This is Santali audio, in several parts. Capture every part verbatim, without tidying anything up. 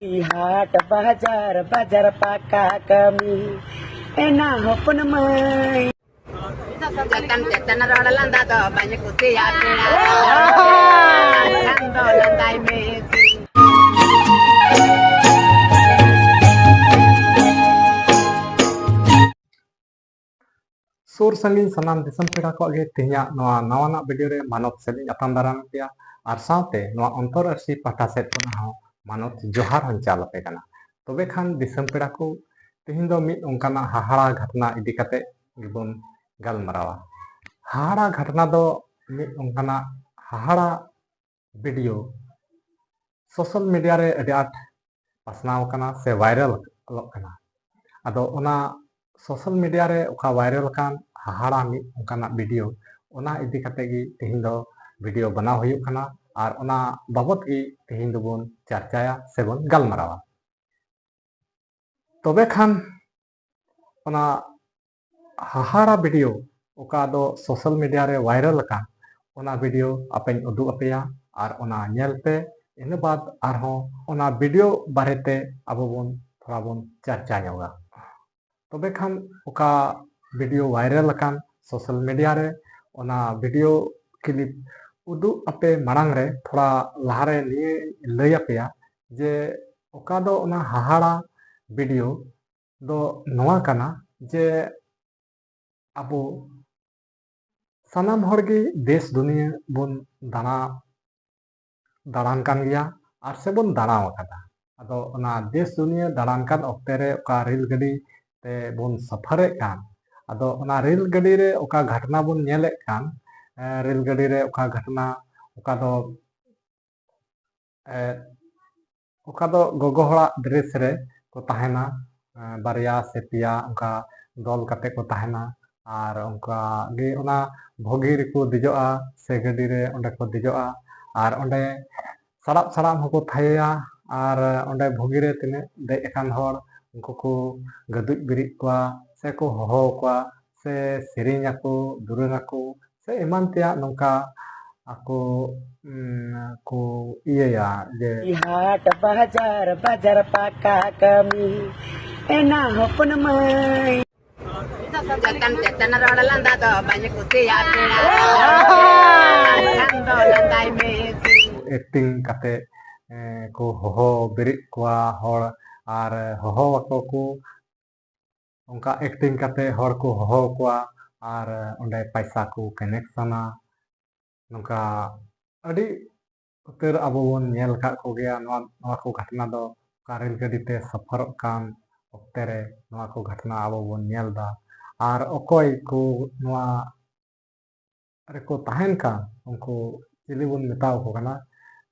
ᱦᱟᱴ ᱵᱟᱡᱟᱨ, ᱵᱟᱡᱟᱨ ᱯᱟᱠᱟ ᱠᱟᱹᱢᱤ, ᱮᱱᱟ ᱦᱚᱯᱚᱱ ᱢᱟᱹᱭ᱾ ᱪᱮᱛᱟᱱ ᱪᱮᱛᱟᱱ ᱨᱚᱲ ᱞᱟᱸᱫᱟ ᱫᱚ ᱵᱟᱹᱧ ᱠᱩᱥᱤᱭᱟᱜ ᱯᱮᱲᱟ᱾ ᱠᱷᱟᱱ ᱫᱚ ᱞᱟᱸᱫᱟᱭ ᱢᱮ ᱥᱤᱧ᱾ ᱥᱩᱨ ᱥᱟᱺᱜᱤᱧ ᱥᱟᱱᱟᱢ ᱫᱤᱥᱚᱢ ᱯᱮᱲᱟ ᱠᱚᱣᱟᱜ ᱜᱮ ᱛᱮᱦᱮᱧᱟᱜ ᱱᱚᱣᱟ ᱱᱟᱣᱟᱱᱟᱜ ᱵᱷᱤᱰᱤᱭᱳ ᱨᱮ ᱢᱟᱱᱚᱛ ᱥᱮᱫ ᱤᱧ ᱟᱛᱟᱝ ᱫᱟᱨᱟᱢ ᱯᱮᱭᱟ, ᱟᱨ ᱥᱟᱶᱛᱮ ᱱᱚᱣᱟ ᱚᱱᱛᱚᱨ ᱟᱹᱨᱥᱤ ᱯᱟᱦᱴᱟ ᱥᱮᱫ ᱠᱷᱚᱱᱟᱜ ᱦᱚᱸ ᱢᱟᱱᱚᱛ ᱡᱚᱦᱟᱨ ᱦᱚᱸᱧ ᱪᱟᱞ ᱟᱯᱮ ᱠᱟᱱᱟ᱾ ᱛᱚᱵᱮ ᱠᱷᱟᱱ ᱫᱤᱥᱚᱢ ᱯᱮᱲᱟ ᱠᱚ, ᱛᱮᱦᱮᱧ ᱫᱚ ᱢᱤᱫ ᱚᱱᱠᱟᱱᱟᱜ ᱦᱟᱦᱟᱲᱟ ᱜᱷᱚᱴᱚᱱᱟ ᱤᱫᱤ ᱠᱟᱛᱮ ᱜᱮᱵᱚᱱ ᱜᱟᱞᱢᱟᱨᱟᱣᱟ᱾ ᱦᱟᱦᱟᱲᱟ ᱜᱷᱚᱴᱚᱱᱟ ᱫᱚ ᱢᱤᱫ ᱚᱱᱠᱟᱱᱟᱜ ᱦᱟᱦᱟᱲᱟ ᱵᱷᱤᱰᱤᱭᱳ ᱥᱳᱥᱟᱞ ᱢᱤᱰᱤᱭᱟ ᱨᱮ ᱟᱹᱰᱤ ᱟᱸᱴ ᱯᱟᱥᱱᱟᱣ ᱟᱠᱟᱱᱟ ᱥᱮ ᱵᱷᱟᱭᱨᱟᱞᱚᱜ ᱠᱟᱱᱟ᱾ ᱟᱫᱚ ᱚᱱᱟ ᱥᱳᱥᱟᱞ ᱢᱤᱰᱤᱭᱟ ᱨᱮ ᱚᱠᱟ ᱵᱷᱟᱭᱨᱟᱞ ᱟᱠᱟᱱ ᱦᱟᱦᱟᱲᱟ ᱢᱤᱫ ᱚᱱᱠᱟᱱᱟᱜ ᱵᱷᱤᱰᱤᱭᱳ, ᱚᱱᱟ ᱤᱫᱤ ᱠᱟᱛᱮ ᱜᱮ ᱛᱮᱦᱮᱧ ᱫᱚ ᱵᱷᱤᱰᱤᱭᱳ ᱵᱮᱱᱟᱣ ᱦᱩᱭᱩᱜ ᱠᱟᱱᱟ, ᱟᱨ ᱚᱱᱟ ᱵᱟᱵᱚᱛ ᱜᱮ ᱛᱮᱦᱮᱧ ᱫᱚᱵᱚᱱ ᱪᱟᱨᱪᱟᱭᱟ ᱥᱮᱵᱚᱱ ᱜᱟᱞᱢᱟᱨᱟᱣᱟ᱾ ᱛᱚᱵᱮ ᱠᱷᱟᱱ ᱚᱱᱟ ᱦᱟᱦᱟᱲᱟ ᱵᱷᱤᱰᱤᱭᱳ ᱚᱠᱟ ᱫᱚ ᱥᱳᱥᱟᱞ ᱢᱤᱰᱤᱭᱟ ᱨᱮ ᱵᱷᱟᱭᱨᱟᱞ ᱟᱠᱟᱱ, ᱚᱱᱟ ᱵᱷᱤᱰᱤᱭᱳ ᱟᱯᱮᱧ ᱩᱫᱩᱜ ᱟᱯᱮᱭᱟ, ᱟᱨ ᱚᱱᱟ ᱧᱮᱞ ᱯᱮ᱾ ᱤᱱᱟᱹ ᱵᱟᱫ ᱟᱨᱦᱚᱸ ᱚᱱᱟ ᱵᱷᱤᱰᱤᱭᱳ ᱵᱟᱨᱮᱛᱮ ᱟᱵᱚ ᱵᱚᱱ ᱛᱷᱚᱲᱟ ᱵᱚᱱ ᱪᱟᱨᱪᱟ ᱧᱚᱜᱟ᱾ ᱛᱚᱵᱮ ᱠᱷᱟᱱ ᱚᱠᱟ ᱵᱷᱤᱰᱤᱭᱳ ᱵᱷᱟᱭᱨᱟᱞ ᱟᱠᱟᱱ ᱥᱳᱥᱟᱞ ᱢᱤᱰᱤᱭᱟ ᱨᱮ, ᱚᱱᱟ ᱵᱷᱤᱰᱤᱭᱳ ᱠᱞᱤᱯ ᱩᱫᱩᱜ ᱟᱯᱮ ᱢᱟᱲᱟᱝ ᱨᱮ ᱛᱷᱚᱲᱟ ᱞᱟᱦᱟᱨᱮ ᱱᱤᱭᱟᱹᱧ ᱞᱟᱹᱭ ᱟᱯᱮᱭᱟ ᱡᱮ ᱚᱠᱟ ᱫᱚ ᱚᱱᱟ ᱦᱟᱦᱟᱲᱟ ᱵᱷᱤᱰᱤᱭᱳ ᱫᱚ ᱱᱚᱣᱟ ᱠᱟᱱᱟ ᱡᱮ ᱟᱵᱚ ᱥᱟᱱᱟᱢ ᱦᱚᱲ ᱜᱮ ᱫᱮᱥ ᱫᱩᱱᱤᱭᱟᱹ ᱵᱚᱱ ᱫᱟᱬᱟ, ᱫᱟᱬᱟᱱ ᱠᱟᱱ ᱜᱮᱭᱟ ᱟᱨ ᱥᱮᱵᱚᱱ ᱫᱟᱬᱟ ᱟᱠᱟᱫᱟ᱾ ᱟᱫᱚ ᱚᱱᱟ ᱫᱮᱥ ᱫᱩᱱᱤᱭᱟᱹ ᱫᱟᱬᱟᱱ ᱠᱟᱱ ᱚᱠᱛᱮ ᱨᱮ ᱚᱠᱟ ᱨᱮᱹᱞ ᱜᱟᱹᱰᱤ ᱛᱮ ᱵᱚᱱ ᱥᱟᱯᱷᱟᱨᱮᱫ ᱠᱟᱱ, ᱟᱫᱚ ᱚᱱᱟ ᱨᱮᱹᱞ ᱜᱟᱹᱰᱤ ᱨᱮ ᱚᱠᱟ ᱜᱷᱚᱴᱚᱱᱟ ᱵᱚᱱ ᱧᱮᱞᱮᱫ ᱠᱟᱱ, ᱮ, ᱨᱮᱹᱞ ᱜᱟᱹᱰᱤ ᱨᱮ ᱚᱠᱟ ᱜᱷᱚᱴᱚᱱᱟ, ᱚᱠᱟ ᱫᱚ ᱮ, ᱚᱠᱟ ᱫᱚ ᱜᱚᱜᱚ ᱦᱚᱲᱟᱜ ᱰᱨᱮᱥ ᱨᱮ ᱠᱚ ᱛᱟᱦᱮᱱᱟ, ᱮ, ᱵᱟᱨᱭᱟ ᱥᱮ ᱯᱮᱭᱟ ᱚᱱᱠᱟ ᱫᱚᱞ ᱠᱟᱛᱮ ᱠᱚ ᱛᱟᱦᱮᱱᱟ᱾ ᱟᱨ ᱚᱱᱠᱟ ᱜᱮ ᱚᱱᱟ ᱵᱷᱩᱜᱤ ᱨᱮᱠᱚ ᱫᱮᱡᱚᱜᱼᱟ ᱥᱮ ᱜᱟᱹᱰᱤ ᱨᱮ ᱚᱸᱰᱮ ᱠᱚ ᱫᱮᱡᱚᱜᱼᱟ᱾ ᱟᱨ ᱚᱸᱰᱮ ᱥᱟᱲᱟᱯ ᱥᱟᱲᱟᱯ ᱦᱚᱸᱠᱚ ᱛᱷᱟᱭᱚᱭᱟ᱾ ᱟᱨ ᱚᱸᱰᱮ ᱵᱷᱩᱜᱤ ᱨᱮ ᱛᱤᱱᱟᱹᱜ ᱫᱮᱡ ᱟᱠᱟᱱ ᱦᱚᱲ, ᱩᱱᱠᱩ ᱠᱚ ᱜᱟᱹᱫᱩᱡ ᱵᱮᱨᱮᱫ ᱠᱚᱣᱟ ᱥᱮ ᱠᱚ ᱦᱚᱦᱚ ᱟᱠᱚᱣᱟ ᱥᱮ ᱥᱮᱨᱮᱧ ᱟᱠᱚ, ᱫᱩᱨᱟᱹᱝ ᱟᱠᱚ ᱥᱮ ᱮᱢᱟᱱ ᱛᱮᱭᱟᱜ ᱱᱚᱝᱠᱟ ᱟᱠᱚ ᱩᱢ, ᱠᱚ ᱤᱭᱟᱹᱭᱟ ᱡᱮ ᱦᱟᱴ ᱵᱟᱡᱟᱨ ᱵᱟᱡᱟᱨ ᱯᱟᱠᱟ ᱠᱟᱹᱢᱤ ᱮᱱᱟ ᱦᱚᱯᱚᱱ ᱢᱟᱹᱭ᱾ ᱪᱮᱛᱟᱱ ᱪᱮᱛᱟᱱ ᱨᱚᱲ ᱞᱟᱸᱫᱟ ᱫᱚ ᱵᱟᱹᱧ ᱠᱩᱥᱤᱭᱟᱜ ᱯᱮᱲᱟ᱾ ᱠᱷᱟᱱ ᱫᱚ ᱞᱟᱸᱫᱟᱭ ᱢᱮ᱾ ᱮᱠᱴᱤᱝ ᱠᱟᱛᱮ ᱮ, ᱠᱚ ᱦᱚᱦᱚ ᱵᱮᱨᱮᱫ ᱠᱚᱣᱟ ᱦᱚᱲ ᱟᱨ ᱦᱚᱦᱚ ᱟᱠᱚ ᱠᱚ᱾ ᱚᱱᱠᱟ ᱮᱠᱴᱤᱝ ᱠᱟᱛᱮ ᱦᱚᱲ ᱠᱚ ᱦᱚᱦᱚ ᱠᱚᱣᱟ ᱟᱨ ᱚᱸᱰᱮ ᱯᱟᱭᱥᱟ ᱠᱚ ᱠᱟᱱᱮᱠᱥᱚᱱᱟ᱾ ᱱᱚᱝᱠᱟ ᱟᱹᱰᱤ ᱩᱛᱟᱹᱨ ᱟᱵᱚ ᱵᱚᱱ ᱧᱮᱞ ᱟᱠᱟᱫ ᱠᱚᱜᱮᱭᱟ᱾ ᱱᱚᱣᱟ ᱱᱚᱣᱟ ᱠᱚ ᱜᱷᱚᱴᱚᱱᱟ ᱫᱚ ᱚᱠᱟ ᱨᱮᱞ ᱜᱟᱹᱰᱤ ᱛᱮ ᱥᱚᱯᱷᱚᱨᱚᱜ ᱠᱟᱱ ᱚᱠᱛᱮ ᱨᱮ ᱱᱚᱣᱟ ᱠᱚ ᱜᱷᱚᱴᱚᱱᱟ ᱟᱵᱚ ᱵᱚᱱ ᱧᱮᱞ ᱮᱫᱟ᱾ ᱟᱨ ᱚᱠᱚᱭ ᱠᱚ ᱱᱚᱣᱟ ᱨᱮᱠᱚ ᱛᱟᱦᱮᱱ ᱠᱟᱱ ᱩᱱᱠᱩ ᱪᱤᱞᱤ ᱵᱚᱱ ᱢᱮᱛᱟᱣ ᱠᱚ ᱠᱟᱱᱟ?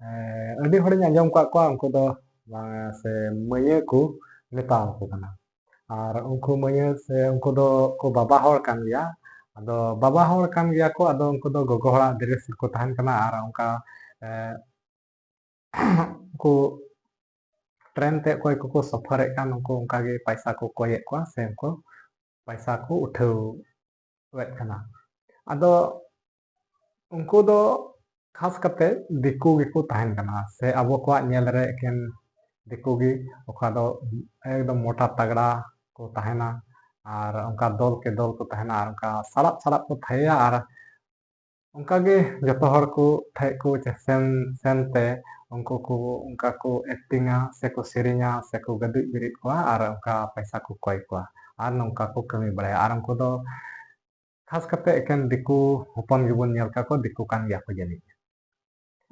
ᱮᱸ, ᱟᱹᱰᱤ ᱦᱚᱲᱤᱧ ᱟᱸᱡᱚᱢ ᱟᱠᱟᱫ ᱠᱚᱣᱟ, ᱩᱱᱠᱩ ᱫᱚ ᱵᱟᱝ ᱥᱮ ᱢᱟᱹᱭᱟᱹ ᱠᱚ ᱢᱮᱛᱟᱣ ᱠᱚ ᱠᱟᱱᱟ᱾ ᱟᱨ ᱩᱱᱠᱩ ᱢᱟᱹᱭᱟᱹ ᱥᱮ ᱩᱱᱠᱩ ᱫᱚ ᱠᱚ ᱵᱟᱵᱟ ᱦᱚᱲ ᱠᱟᱱ ᱜᱮᱭᱟ᱾ ᱟᱫᱚ ᱵᱟᱵᱟ ᱦᱚᱲ ᱠᱟᱱ ᱜᱮᱭᱟ ᱠᱚ, ᱟᱫᱚ ᱩᱱᱠᱩ ᱫᱚ ᱜᱚᱜᱚ ᱦᱚᱲᱟᱜ ᱫᱨᱮᱥ ᱨᱮᱠᱚ ᱛᱟᱦᱮᱱ ᱠᱟᱱᱟ᱾ ᱟᱨ ᱚᱱᱠᱟ ᱮᱸ, ᱩᱱᱠᱩ ᱴᱨᱮᱱ ᱛᱮ ᱚᱠᱚᱭ ᱠᱚᱠᱚ ᱥᱚᱯᱷᱚᱨᱮᱫ ᱠᱟᱱ ᱩᱱᱠᱩ ᱚᱱᱠᱟᱜᱮ ᱯᱟᱭᱥᱟ ᱠᱚ ᱠᱚᱭᱮᱫ ᱠᱚᱣᱟ ᱥᱮ ᱩᱱᱠᱩ ᱯᱟᱭᱥᱟ ᱠᱚ ᱩᱴᱷᱟᱹᱣᱮᱫ ᱠᱟᱱᱟ᱾ ᱟᱫᱚ ᱩᱱᱠᱩ ᱫᱚ ᱠᱷᱟᱥ ᱠᱟᱛᱮ ᱫᱤᱠᱩ ᱜᱮᱠᱚ ᱛᱟᱦᱮᱱ ᱠᱟᱱᱟ ᱥᱮ ᱟᱵᱚ ᱠᱚᱣᱟᱜ ᱧᱮᱞ ᱨᱮ ᱮᱠᱮᱱ ᱫᱤᱠᱩ ᱜᱮ, ᱚᱠᱟ ᱫᱚ ᱮᱠᱫᱚᱢ ᱢᱚᱴᱟ ᱛᱟᱜᱲᱟ ᱠᱚ ᱛᱟᱦᱮᱱᱟ ᱟᱨ ᱚᱱᱠᱟ ᱫᱚᱞ ᱠᱮ ᱫᱚᱞ ᱠᱚ ᱛᱟᱦᱮᱱᱟ ᱟᱨ ᱚᱱᱠᱟ ᱥᱟᱲᱟᱯ ᱥᱟᱲᱟᱯ ᱠᱚ ᱛᱷᱟᱭᱟ ᱟᱨ ᱚᱱᱠᱟᱜᱮ ᱡᱚᱛᱚ ᱦᱚᱲ ᱠᱚ ᱴᱷᱮᱡ ᱠᱚ ᱥᱮᱱ ᱥᱮᱱ ᱛᱮ ᱩᱱᱠᱩ ᱠᱚ ᱚᱱᱠᱟ ᱠᱚ ᱮᱠᱴᱤᱝᱟ ᱥᱮᱠᱚ ᱥᱮᱨᱮᱧᱟ ᱥᱮᱠᱚ ᱜᱟᱹᱫᱩᱡ ᱵᱮᱨᱮᱫ ᱠᱚᱣᱟ ᱟᱨ ᱚᱱᱠᱟ ᱯᱚᱭᱥᱟ ᱠᱚ ᱠᱚᱭ ᱠᱚᱣᱟ ᱟᱨ ᱱᱚᱝᱠᱟ ᱠᱚ ᱠᱟᱹᱢᱤ ᱵᱟᱲᱟᱭᱟ᱾ ᱟᱨ ᱩᱱᱠᱩ ᱫᱚ ᱠᱷᱟᱥ ᱠᱟᱛᱮ ᱮᱠᱮᱱ ᱫᱤᱠᱩ ᱦᱚᱯᱚᱱ ᱜᱮᱵᱚᱱ ᱧᱮᱞ ᱠᱟᱠᱚ, ᱫᱤᱠᱩ ᱠᱟᱱ ᱜᱮᱭᱟ ᱠᱚ ᱡᱟᱹᱱᱤᱡ᱾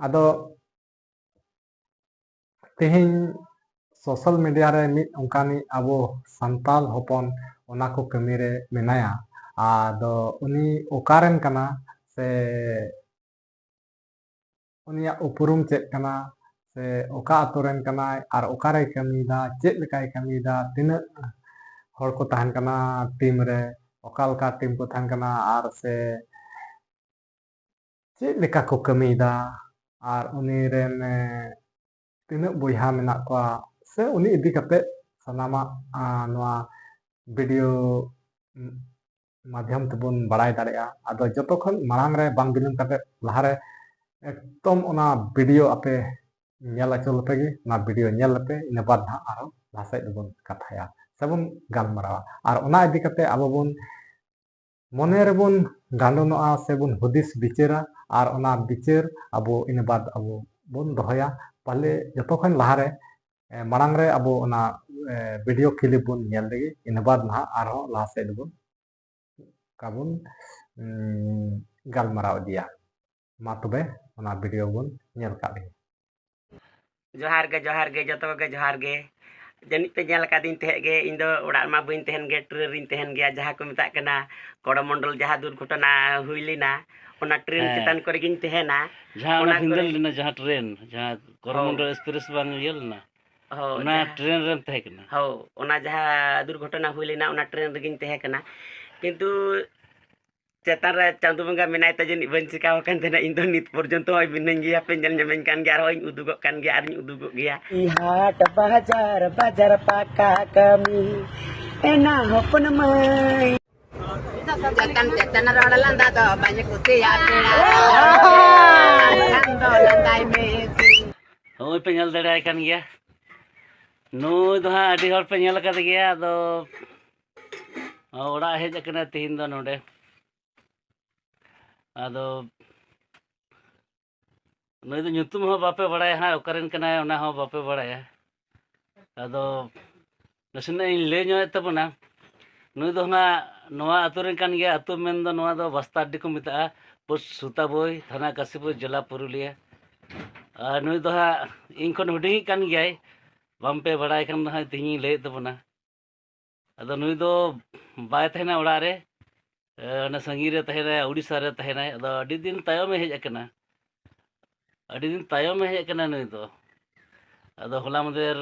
ᱟᱫᱚ ᱛᱮᱦᱮᱧ ᱥᱳᱥᱟᱞ ᱢᱤᱰᱤᱭᱟ ᱨᱮ ᱢᱤᱫ ᱚᱱᱠᱟᱱᱤᱡ ᱟᱵᱚ ᱥᱟᱱᱛᱟᱞ ᱦᱚᱯᱚᱱ ᱚᱱᱟ ᱠᱚ ᱠᱟᱹᱢᱤ ᱨᱮ ᱢᱮᱱᱟᱭᱟ᱾ ᱟᱫᱚ ᱩᱱᱤ ᱚᱠᱟᱨᱮᱱ ᱠᱟᱱᱟ ᱥᱮ ᱩᱱᱤᱭᱟᱜ ᱩᱯᱨᱩᱢ ᱪᱮᱫ ᱠᱟᱱᱟ ᱥᱮ ᱚᱠᱟ ᱟᱛᱳ ᱨᱮᱱ ᱠᱟᱱᱟᱭ ᱟᱨ ᱚᱠᱟᱨᱮᱭ ᱠᱟᱹᱢᱤᱭᱮᱫᱟ, ᱪᱮᱫ ᱞᱮᱠᱟᱭ ᱠᱟᱹᱢᱤᱭᱮᱫᱟ, ᱛᱤᱱᱟᱹᱜ ᱦᱚᱲ ᱠᱚ ᱛᱟᱦᱮᱱ ᱠᱟᱱᱟ ᱴᱤᱢ ᱨᱮ, ᱚᱠᱟ ᱞᱮᱠᱟ ᱴᱤᱢ ᱠᱚ ᱛᱟᱦᱮᱱ ᱠᱟᱱᱟ ᱟᱨ ᱥᱮ ᱪᱮᱫ ᱞᱮᱠᱟ ᱠᱚ ᱠᱟᱹᱢᱤᱭᱮᱫᱟ ᱟᱨ ᱩᱱᱤ ᱨᱮᱱ ᱮ, ᱛᱤᱱᱟᱹᱜ ᱵᱚᱭᱦᱟ ᱢᱮᱱᱟᱜ ᱠᱚᱣᱟ ᱥᱮ ᱩᱱᱤ ᱤᱫᱤ ᱠᱟᱛᱮ ᱥᱟᱱᱟᱢᱟᱜ ᱟ, ᱱᱚᱣᱟ ᱵᱷᱤᱰᱤᱭᱳ ᱢᱟᱫᱽᱫᱷᱚᱢ ᱛᱮᱵᱚᱱ ᱵᱟᱲᱟᱭ ᱫᱟᱲᱮᱭᱟᱜᱼᱟ᱾ ᱟᱫᱚ ᱡᱚᱛᱚ ᱠᱷᱚᱱ ᱢᱟᱲᱟᱝ ᱨᱮ ᱵᱟᱝ ᱵᱤᱞᱚᱢ ᱠᱟᱛᱮ ᱞᱟᱦᱟᱨᱮ ᱮᱠᱫᱚᱢ ᱚᱱᱟ ᱵᱷᱤᱰᱤᱭᱳ ᱟᱯᱮ ᱧᱮᱞ ᱦᱚᱪᱚ ᱞᱮᱯᱮ ᱜᱮ, ᱚᱱᱟ ᱵᱷᱤᱰᱤᱭᱳ ᱧᱮᱞ ᱞᱮᱯᱮ, ᱤᱱᱟᱹ ᱵᱟᱫ ᱱᱟᱦᱟᱜ ᱟᱨᱦᱚᱸ ᱞᱟᱦᱟ ᱥᱮᱫ ᱫᱚᱵᱚᱱ ᱠᱟᱛᱷᱟᱭᱟ ᱥᱮᱵᱚᱱ ᱜᱟᱞᱢᱟᱨᱟᱣᱟ᱾ ᱟᱨ ᱚᱱᱟ ᱤᱫᱤ ᱠᱟᱛᱮ ᱟᱵᱚ ᱵᱚᱱ ᱢᱚᱱᱮ ᱨᱮᱵᱚᱱ ᱜᱟᱸᱰᱚᱱᱚᱜᱼᱟ ᱥᱮᱵᱚᱱ ᱦᱩᱫᱤᱥ ᱵᱤᱪᱟᱹᱨᱟ, ᱟᱨ ᱚᱱᱟ ᱵᱤᱪᱟᱹᱨ ᱟᱵᱚ ᱤᱱᱟᱹ ᱵᱟᱫ ᱟᱵᱚ ᱵᱚᱱ ᱫᱚᱦᱚᱭᱟ᱾ ᱯᱟᱞᱮ ᱡᱚᱛᱚ ᱠᱷᱚᱱ ᱞᱟᱦᱟᱨᱮ, ᱮ, ᱢᱟᱲᱟᱝ ᱨᱮ ᱟᱵᱚ ᱚᱱᱟ, ᱮ, ᱵᱷᱤᱰᱤᱭᱳ ᱠᱞᱤᱯ ᱵᱚᱱ ᱧᱮᱞ ᱞᱮᱜᱮ, ᱤᱱᱟᱹ ᱵᱟᱫ ᱱᱟᱦᱟᱜ ᱟᱨᱦᱚᱸ ᱞᱟᱦᱟ ᱥᱮᱫ ᱵᱚᱱ ᱚᱱᱠᱟ ᱵᱚᱱ, ᱩᱸ, ᱜᱟᱞᱢᱟᱨᱟᱣ ᱤᱫᱤᱭᱟ᱾ ᱢᱟ ᱛᱚᱵᱮ ᱚᱱᱟ ᱵᱷᱤᱰᱤᱭᱳ ᱵᱚᱱ ᱧᱮᱞ ᱠᱟᱜ ᱞᱮᱜᱮ᱾ ᱡᱚᱦᱟᱨ ᱜᱮ, ᱡᱚᱦᱟᱨ ᱜᱮ, ᱡᱚᱛᱚ ᱠᱚᱜᱮ ᱡᱚᱦᱟᱨ ᱜᱮ᱾ ᱡᱟᱹᱱᱤᱡ ᱯᱮ ᱧᱮᱞ ᱟᱠᱟᱫᱤᱧ ᱛᱟᱦᱮᱸᱫ ᱜᱮ, ᱤᱧ ᱫᱚ ᱚᱲᱟᱜ ᱨᱮᱢᱟ ᱵᱟᱹᱧ ᱛᱟᱦᱮᱱ ᱜᱮ, ᱴᱨᱮᱱ ᱨᱤᱧ ᱛᱟᱦᱮᱱ ᱜᱮᱭᱟ, ᱡᱟᱦᱟᱸ ᱠᱚ ᱢᱮᱛᱟᱜ ᱠᱟᱱᱟ ᱠᱚᱲᱚᱢᱚᱱᱰᱚᱞ, ᱡᱟᱦᱟᱸ ᱫᱩᱨᱜᱷᱚᱴᱚᱱᱟ ᱦᱩᱭ ᱞᱮᱱᱟ, ᱚᱱᱟ ᱴᱨᱮᱱ ᱦᱮᱸ᱾ ᱪᱮᱛᱟᱱ ᱠᱚᱨᱮ ᱜᱤᱧ ᱛᱟᱦᱮᱱᱟ᱾ ᱡᱟᱦᱟᱸ ᱚᱱᱟ ᱚᱱᱟ ᱵᱷᱤᱸᱫᱟᱹᱲ ᱠᱚᱨᱮ ᱞᱮᱱᱟ, ᱡᱟᱦᱟᱸ ᱴᱨᱮᱱ, ᱡᱟᱦᱟᱸ ᱦᱳᱭ᱾ ᱠᱚᱨᱚᱢᱚᱱᱰᱚᱞ ᱮᱠᱥᱯᱨᱮᱥ ᱵᱟᱝ ᱤᱭᱟᱹ ᱞᱮᱱᱟ, ᱦᱳᱭ, ᱚᱱᱟ ᱡᱟᱦᱟᱸ ᱴᱨᱮᱱ ᱨᱮᱢ ᱛᱟᱦᱮᱸ ᱠᱟᱱᱟ? ᱦᱳᱭ, ᱚᱱᱟ ᱡᱟᱦᱟᱸ ᱫᱩᱨᱜᱷᱚᱴᱚᱱᱟ ᱦᱩᱭ ᱞᱮᱱᱟ, ᱚᱱᱟ ᱴᱨᱮᱱ ᱨᱮᱜᱤᱧ ᱛᱟᱦᱮᱸ ᱠᱟᱱᱟ᱾ ᱠᱤᱱᱛᱩ ᱪᱮᱛᱟᱱ ᱨᱮ ᱪᱟᱸᱫᱳ ᱵᱚᱸᱜᱟ ᱢᱮᱱᱟᱭ ᱛᱮ ᱡᱟᱹᱱᱤᱡ ᱵᱟᱹᱧ ᱪᱤᱠᱟᱣ ᱟᱠᱟᱱ ᱛᱟᱦᱮᱱᱟ᱾ ᱤᱧ ᱫᱚ ᱱᱤᱛ ᱯᱚᱨᱡᱚᱱᱛᱚ ᱦᱚᱸᱜᱼᱚᱭ ᱢᱤᱱᱟᱹᱧ ᱜᱮᱭᱟ, ᱯᱮ ᱧᱮᱞ ᱧᱟᱢᱤᱧ ᱠᱟᱱ ᱜᱮᱭᱟ, ᱟᱨᱦᱚᱸᱧ ᱩᱫᱩᱜᱚᱜ ᱠᱟᱱ ᱜᱮᱭᱟ, ᱟᱨᱤᱧ ᱩᱫᱩᱜᱚᱜ ᱜᱮᱭᱟ᱾ ᱦᱟᱴ ᱵᱟᱡᱟᱨ, ᱵᱟᱡᱟᱨ ᱯᱟᱠᱟ ᱠᱟᱹᱢᱤ, ᱮᱱᱟ ᱦᱚᱯᱚᱱ ᱢᱟᱹᱭ᱾ ᱪᱮᱛᱟᱱ ᱪᱮᱛᱟᱱ ᱨᱚᱲ ᱞᱟᱸᱫᱟ ᱫᱚ ᱵᱟᱹᱧ ᱠᱩᱥᱤᱭᱟᱜ ᱯᱮᱲᱟ᱾ ᱠᱷᱟᱱ ᱫᱚ ᱞᱟᱸᱫᱟᱭ ᱢᱮ᱾ ᱦᱳᱭ, ᱯᱮ ᱧᱮᱞ ᱫᱟᱲᱮᱭᱟᱭ ᱠᱟᱱ ᱜᱮᱭᱟ᱾ ᱱᱩᱭ ᱫᱚ ᱦᱟᱸᱜ ᱟᱹᱰᱤ ᱦᱚᱲ ᱯᱮ ᱧᱮᱞ ᱟᱠᱟᱫᱮ ᱜᱮᱭᱟ, ᱟᱫᱚ ᱚᱲᱟᱜ ᱦᱮᱡ ᱟᱠᱟᱱᱟ ᱛᱤᱦᱤᱧ ᱫᱚ ᱱᱚᱰᱮ᱾ ᱟᱫᱚ ᱱᱩᱭ ᱫᱚ ᱧᱩᱛᱩᱢ ᱦᱚᱸ ᱵᱟᱯᱮ ᱵᱟᱲᱟᱭᱟ ᱦᱟᱸᱜ, ᱚᱠᱟᱨᱮᱱ ᱠᱟᱱᱟᱭ ᱚᱱᱟ ᱦᱚᱸ ᱵᱟᱯᱮ ᱵᱟᱲᱟᱭᱟ᱾ ᱟᱫᱚ ᱱᱟᱥᱮᱱᱟᱜ ᱤᱧ ᱞᱟᱹᱭ ᱧᱚᱜ ᱮᱫ ᱛᱟᱵᱚᱱᱟ᱾ ᱱᱩᱭ ᱫᱚ ᱦᱟᱸᱜ ᱱᱚᱣᱟ ᱟᱹᱛᱩ ᱨᱮᱱ ᱠᱟᱱ ᱜᱮᱭᱟ᱾ ᱟᱹᱛᱩ ᱢᱮᱱᱫᱚ ᱱᱚᱣᱟ ᱫᱚ ᱵᱟᱥᱛᱟ ᱟᱰᱰᱤ ᱠᱚ ᱢᱮᱛᱟᱜᱼᱟ, ᱯᱳᱥᱴ ᱥᱩᱛᱟᱵᱳᱭ, ᱛᱷᱟᱱᱟ ᱠᱟᱥᱤᱯᱩᱨ, ᱡᱮᱞᱟ ᱯᱩᱨᱩᱞᱤᱭᱟᱹ᱾ ᱟᱨ ᱱᱩᱭ ᱫᱚ ᱦᱟᱸᱜ ᱤᱧ ᱠᱷᱚᱱ ᱦᱩᱰᱤᱧᱤᱡ ᱠᱟᱱ ᱜᱮᱭᱟᱭ, ᱵᱟᱝ ᱯᱮ ᱵᱟᱲᱟᱭ ᱠᱷᱟᱱ ᱫᱚ ᱦᱟᱸᱜ ᱛᱮᱦᱮᱧᱤᱧ ᱞᱟᱹᱭᱮᱫ ᱛᱟᱵᱚᱱᱟ᱾ ᱟᱫᱚ ᱱᱩᱭ ᱫᱚ ᱵᱟᱭ ᱛᱟᱦᱮᱱᱟ ᱚᱲᱟᱜ ᱨᱮ, ᱮ, ᱚᱱᱟ ᱥᱟᱺᱜᱤᱧ ᱨᱮ ᱛᱟᱦᱮᱱᱟᱭ, ᱩᱲᱤᱥᱥᱟ ᱨᱮ ᱛᱟᱦᱮᱱᱟᱭ᱾ ᱟᱫᱚ ᱟᱹᱰᱤ ᱫᱤᱱ ᱛᱟᱭᱚᱢᱮ ᱦᱮᱡ ᱟᱠᱟᱱᱟ, ᱟᱹᱰᱤ ᱫᱤᱱ ᱛᱟᱭᱚᱢᱮ ᱦᱮᱡ ᱟᱠᱟᱱᱟ ᱱᱩᱭ ᱫᱚ᱾ ᱟᱫᱚ ᱦᱚᱞᱟ ᱢᱟᱫᱷᱮᱨ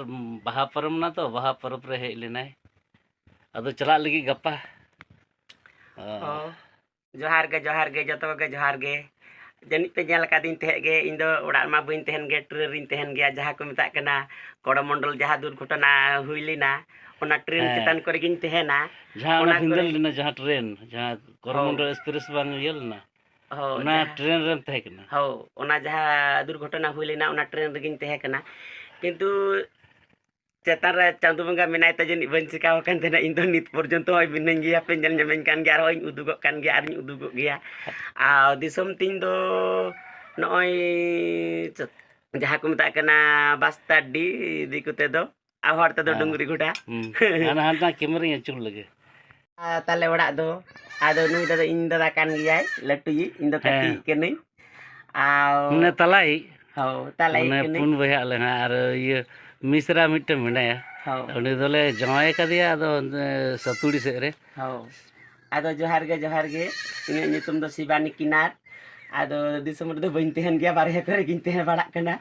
ᱵᱟᱦᱟ ᱯᱟᱨᱚᱢ ᱮᱱᱟ ᱛᱚ, ᱵᱟᱦᱟ ᱯᱚᱨᱚᱵᱽ ᱨᱮ ᱦᱮᱡ ᱞᱮᱱᱟᱭ᱾ ᱟᱫᱚ ᱪᱟᱞᱟᱜ ᱞᱟᱹᱜᱤᱫ ᱜᱟᱯᱟ᱾ ᱚ᱾ ᱡᱚᱦᱟᱨ ᱜᱮ, ᱡᱚᱦᱟᱨ ᱜᱮ, ᱡᱚᱛᱚ ᱠᱚᱜᱮ ᱡᱚᱦᱟᱨ ᱜᱮ᱾ ᱡᱟᱹᱱᱤᱡ ᱯᱮ ᱧᱮᱞ ᱟᱠᱟᱫᱤᱧ ᱛᱟᱦᱮᱸᱫ ᱜᱮ, ᱤᱧ ᱫᱚ ᱚᱲᱟᱜ ᱨᱮᱢᱟ ᱵᱟᱹᱧ ᱛᱟᱦᱮᱱ ᱜᱮ, ᱴᱨᱮᱱ ᱨᱤᱧ ᱛᱟᱦᱮᱱ ᱜᱮᱭᱟ, ᱡᱟᱦᱟᱸ ᱠᱚ ᱢᱮᱛᱟᱜ ᱠᱟᱱᱟ ᱠᱚᱲᱚᱢᱚᱱᱰᱚᱞ, ᱡᱟᱦᱟᱸ ᱫᱩᱨᱜᱷᱚᱴᱚᱱᱟ ᱦᱩᱭ ᱞᱮᱱᱟ, ᱚᱱᱟ ᱴᱨᱮᱱ ᱦᱮᱸ᱾ ᱪᱮᱛᱟᱱ ᱠᱚᱨᱮ ᱜᱤᱧ ᱛᱟᱦᱮᱱᱟ᱾ ᱡᱟᱦᱟᱸ ᱚᱱᱟ ᱚᱱᱟ ᱵᱷᱤᱸᱫᱟᱹᱲ ᱠᱚᱨᱮ ᱞᱮᱱᱟ, ᱡᱟᱦᱟᱸ ᱴᱨᱮᱱ, ᱡᱟᱦᱟᱸ ᱦᱳᱭ᱾ ᱠᱚᱨᱚᱢᱚᱱᱰᱚᱞ ᱮᱠᱥᱯᱨᱮᱥ ᱵᱟᱝ ᱤᱭᱟᱹ ᱞᱮᱱᱟ? ᱦᱳᱭ, ᱚᱱᱟ ᱡᱟᱦᱟᱸ ᱴᱨᱮᱱ ᱨᱮᱢ ᱛᱟᱦᱮᱸ ᱠᱟᱱᱟ? ᱦᱳᱭ, ᱚᱱᱟ ᱡᱟᱦᱟᱸ ᱫᱩᱨᱜᱷᱚᱴᱚᱱᱟ ᱦᱩᱭ ᱞᱮᱱᱟ, ᱚᱱᱟ ᱴᱨᱮᱱ ᱨᱮᱜᱮᱧ ᱛᱟᱦᱮᱸ ᱠᱟᱱᱟ᱾ ᱠᱤᱱᱛᱩ ᱪᱮᱛᱟᱱ ᱨᱮ ᱪᱟᱸᱫᱳ ᱵᱚᱸᱜᱟ ᱢᱮᱱᱟᱭ ᱛᱮ ᱡᱟᱹᱱᱤᱡ ᱵᱟᱹᱧ ᱪᱤᱠᱟᱣ ᱟᱠᱟᱱ ᱛᱟᱦᱮᱱᱟ᱾ ᱤᱧ ᱫᱚ ᱱᱤᱛ ᱯᱚᱨᱡᱚᱱᱛᱚ ᱦᱚᱸ ᱢᱤᱱᱟᱹᱧ ᱜᱮᱭᱟ, ᱯᱮ ᱧᱮᱞ ᱧᱟᱢᱟᱹᱧ ᱠᱟᱱ ᱜᱮᱭᱟ, ᱟᱨᱦᱚᱸᱧ ᱩᱫᱩᱜᱚᱜ ᱠᱟᱱ ᱜᱮᱭᱟ, ᱟᱨᱤᱧ ᱩᱫᱩᱜᱚᱜ ᱜᱮᱭᱟ᱾ ᱟᱨ ᱫᱤᱥᱚᱢ ᱛᱤᱧ ᱫᱚ ᱱᱚᱜᱼᱚᱭ ᱡᱟᱦᱟᱸ ᱠᱚ ᱢᱮᱛᱟᱜ ᱠᱟᱱᱟ ᱵᱟᱥᱛᱟᱰᱤ, ᱫᱤᱠᱩ ᱛᱮᱫᱚ, ᱟᱨ ᱦᱚᱲ ᱛᱮᱫᱚ ᱦᱮᱸ᱾ ᱰᱩᱝᱨᱤ ᱜᱚᱰᱟ᱾ ᱦᱩᱸ᱾ ᱦᱟᱱᱟ, ᱦᱟᱱᱟ ᱠᱮᱢᱮᱨᱟᱧ ᱟᱹᱪᱩᱨ ᱞᱮᱜᱮ᱾ ᱟᱨ ᱛᱟᱞᱮ ᱚᱲᱟᱜ ᱫᱚ, ᱟᱫᱚ ᱱᱩᱭ ᱫᱚ ᱤᱧ ᱫᱟᱫᱟ ᱠᱟᱱ ᱜᱮᱭᱟᱭ, ᱞᱟᱹᱴᱩᱭᱤᱡ, ᱤᱧ ᱫᱚ ᱦᱮᱸ᱾ ᱠᱟᱹᱴᱤᱡ ᱠᱟᱹᱱᱟᱹᱧ᱾ ᱟᱨ ᱢᱟᱱᱮ ᱛᱟᱞᱟᱭᱤᱡ? ᱦᱳᱭ, ᱛᱟᱞᱟᱭᱤᱡ ᱢᱟᱱᱮ ᱠᱟᱹᱱᱟᱹᱧ᱾ ᱯᱩᱱ ᱵᱚᱭᱦᱟ ᱟᱞᱮ ᱦᱟᱸᱜ, ᱟᱨ ᱤᱭᱟᱹ ᱢᱤᱥᱨᱟ ᱢᱤᱫᱴᱮᱱ ᱢᱮᱱᱟᱭᱟ᱾ ᱦᱳᱭ᱾ ᱩᱱᱤ ᱫᱚᱞᱮ ᱡᱟᱶᱟᱭ ᱠᱟᱫᱮᱭᱟ, ᱟᱫᱚ ᱚᱱᱛᱮ ᱥᱟᱹᱛᱩᱲᱤ ᱥᱮᱫ ᱨᱮ᱾ ᱦᱳᱭ᱾ ᱟᱫᱚ ᱡᱚᱦᱟᱨ ᱜᱮ, ᱡᱚᱦᱟᱨ ᱜᱮ᱾ ᱤᱧᱟᱹᱜ ᱧᱩᱛᱩᱢ ᱫᱚ ᱥᱤᱵᱟᱱᱤ ᱠᱤᱱᱟᱨ᱾ ᱟᱫᱚ ᱫᱤᱥᱚᱢ ᱨᱮᱫᱚ ᱵᱟᱹᱧ ᱛᱟᱦᱮᱱ ᱜᱮᱭᱟ, ᱵᱟᱨᱦᱮ ᱠᱚᱨᱮ ᱜᱤᱧ ᱛᱟᱦᱮᱸ ᱵᱟᱲᱟᱜ ᱠᱟᱱᱟ᱾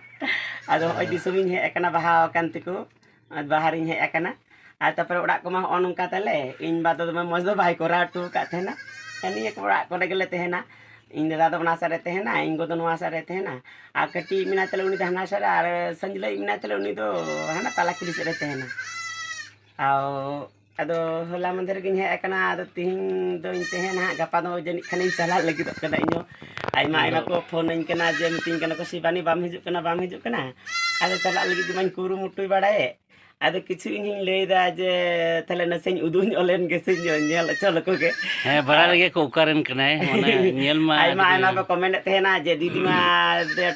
ᱟᱫᱚ ᱦᱚᱸᱜᱼᱚᱭ ᱦᱮᱸ᱾ ᱫᱤᱥᱚᱢᱤᱧ ᱦᱮᱡ ᱟᱠᱟᱱᱟ ᱵᱟᱦᱟ ᱟᱠᱟᱱ ᱛᱮᱠᱚ, ᱟᱨ ᱵᱟᱦᱟᱨᱤᱧ ᱦᱮᱡ ᱟᱠᱟᱱᱟ᱾ ᱟᱨ ᱛᱟᱨᱯᱚᱨᱮ ᱚᱲᱟᱜ ᱠᱚᱢᱟ ᱦᱚᱸᱜᱼᱚ ᱱᱚᱝᱠᱟ ᱛᱟᱞᱮ, ᱤᱧ ᱵᱟ ᱫᱚ ᱫᱚᱢᱮ ᱢᱚᱡᱽ ᱫᱚ ᱵᱟᱭ ᱠᱚᱨᱟᱣ ᱦᱚᱴᱚ ᱟᱠᱟᱫ ᱛᱟᱦᱮᱱᱟ᱾ ᱱᱤᱭᱟᱹ ᱠᱚ ᱚᱲᱟᱜ ᱠᱚᱨᱮ ᱜᱮᱞᱮ ᱛᱟᱦᱮᱱᱟ᱾ ᱤᱧ ᱫᱟᱫᱟ ᱫᱚ ᱚᱱᱟ ᱥᱮᱫ ᱨᱮ ᱛᱟᱦᱮᱱᱟ, ᱤᱧ ᱜᱚ ᱫᱚ ᱱᱚᱣᱟ ᱥᱮᱫ ᱨᱮ ᱛᱟᱦᱮᱱᱟ᱾ ᱟᱨ ᱠᱟᱹᱴᱤᱡ ᱢᱮᱱᱟᱭ ᱛᱟᱞᱮ, ᱩᱱᱤ ᱫᱚ ᱦᱟᱱᱟ ᱥᱮᱫ ᱨᱮ, ᱟᱨ ᱥᱟᱹᱧᱡᱞᱟᱹᱭᱤᱡ ᱢᱮᱱᱟᱭ ᱛᱟᱞᱮ, ᱩᱱᱤ ᱫᱚ ᱦᱟᱱᱟ ᱛᱟᱞᱟ ᱠᱩᱞᱦᱤ ᱥᱮᱫ ᱨᱮ ᱛᱟᱦᱮᱱᱟ᱾ ᱟᱨ ᱟᱫᱚ ᱦᱚᱞᱟ ᱢᱟᱫᱷᱮᱨ ᱜᱤᱧ ᱦᱮᱡ ᱟᱠᱟᱱᱟ, ᱟᱫᱚ ᱛᱤᱦᱤᱧ ᱫᱚᱧ ᱛᱟᱦᱮᱸᱱᱟ ᱦᱟᱸᱜ, ᱜᱟᱯᱟ ᱫᱚ ᱡᱟᱹᱱᱤᱡ ᱠᱷᱟᱱᱤᱧ ᱪᱟᱞᱟᱜ ᱞᱟᱹᱜᱤᱫᱚᱜ ᱠᱟᱱᱟ ᱤᱧ ᱦᱚᱸ᱾ ᱟᱭᱢᱟ, ᱟᱫᱚ ᱟᱭᱢᱟ ᱠᱚ ᱯᱷᱳᱱᱟᱹᱧ ᱠᱟᱱᱟ ᱡᱮ, ᱢᱤᱛᱟᱹᱧ ᱠᱟᱱᱟ ᱠᱚ, "ᱥᱤᱵᱟᱱᱤ, ᱵᱟᱢ ᱦᱤᱡᱩᱜ ᱠᱟᱱᱟ, ᱵᱟᱢ ᱦᱤᱡᱩᱜ ᱠᱟᱱᱟ?" ᱟᱫᱚ ᱪᱟᱞᱟᱜ ᱞᱟᱹᱜᱤᱫ ᱜᱮᱢᱟᱧ ᱠᱩᱨᱩᱢᱩᱴᱩᱭ ᱵᱟᱲᱟᱭᱮᱫ᱾ ᱟᱫᱚ ᱠᱤᱪᱷᱩ ᱤᱧ ᱦᱚᱧ ᱞᱟᱹᱭᱫᱟ ᱡᱮ, "ᱛᱟᱦᱞᱮ ᱱᱟᱥᱮᱧ ᱩᱫᱩᱜ ᱧᱚᱜ ᱞᱮᱱ ᱜᱮ ᱥᱮ, ᱧᱮᱞ ᱦᱚᱪᱚ ᱞᱮᱠᱚ ᱜᱮ᱾" ᱦᱮᱸ, ᱵᱟᱲᱟᱭ ᱞᱟᱹᱜᱤᱫ ᱠᱚ ᱚᱠᱟᱨᱮᱱ ᱠᱟᱱᱟᱭ, ᱢᱟᱱᱮ, ᱧᱮᱞ ᱢᱟ ᱟᱭᱢᱟ, ᱟᱹᱰᱤ ᱟᱭᱢᱟ ᱠᱚ ᱠᱚᱢᱮᱱᱴ ᱮᱫ ᱛᱟᱦᱮᱱᱟ ᱡᱮ, "ᱫᱤᱫᱤ ᱢᱟ